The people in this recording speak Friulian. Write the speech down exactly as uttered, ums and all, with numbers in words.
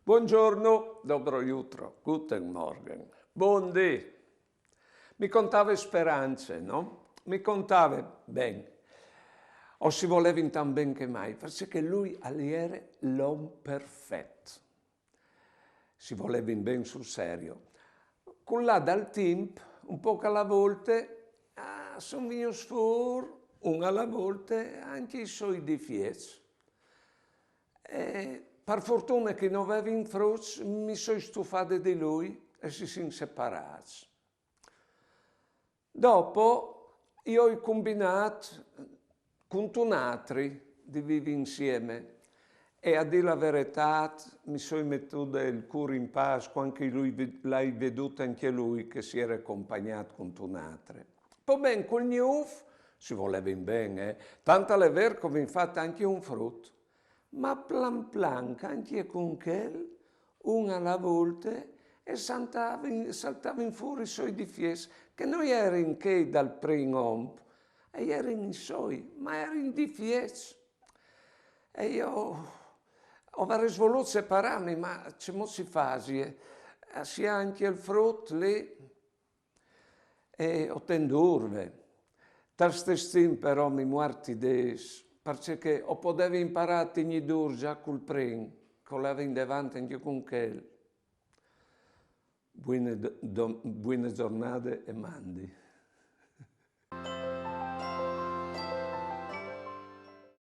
Buongiorno, dobro jutro, guten Morgen, bundì. Mi contave sperance, no? Mi contave ben. O si volevin tant ben che mai, parcè che lui al jere l'om perfet. Si volevin ben sul serio. Cul lâ dal timp, un pôc a la volte, a son vignûts fûr, un a la volte, ancje i soi difiets. E par fortune che no vevin fruts, mi soi stufade di lui e si sin separâts. Dopo i oi combinât cuntun altri di vivi insiemi e, a dî la veretât, mi soi metude il cûr in pâs cuant che lui ve-, l'ai vedût ancje lui che si jere compagnât cuntun altri. Po ben, cul gnûf si volevin ben, eh? Tant al è vêr che o vin fat ancje un frut. Ma plan plan, ancje cun chel, un a la volte, e saltavin, saltavin fûr i soi difiets, che no jerin chei dal prin om, a jerin i soi, ma a jerin difiets. E jo o varès volût separâmi, ma cemût si fasie? Si à ancje il frut li, e o ten dûr, ve. Tal stes timp però mi muart i dêts, parcè che o podevi imparâ a tignî dûr za cul prin, che o levi indevant ancje cun chel. Buine do-, do-, buine zornade e mandi.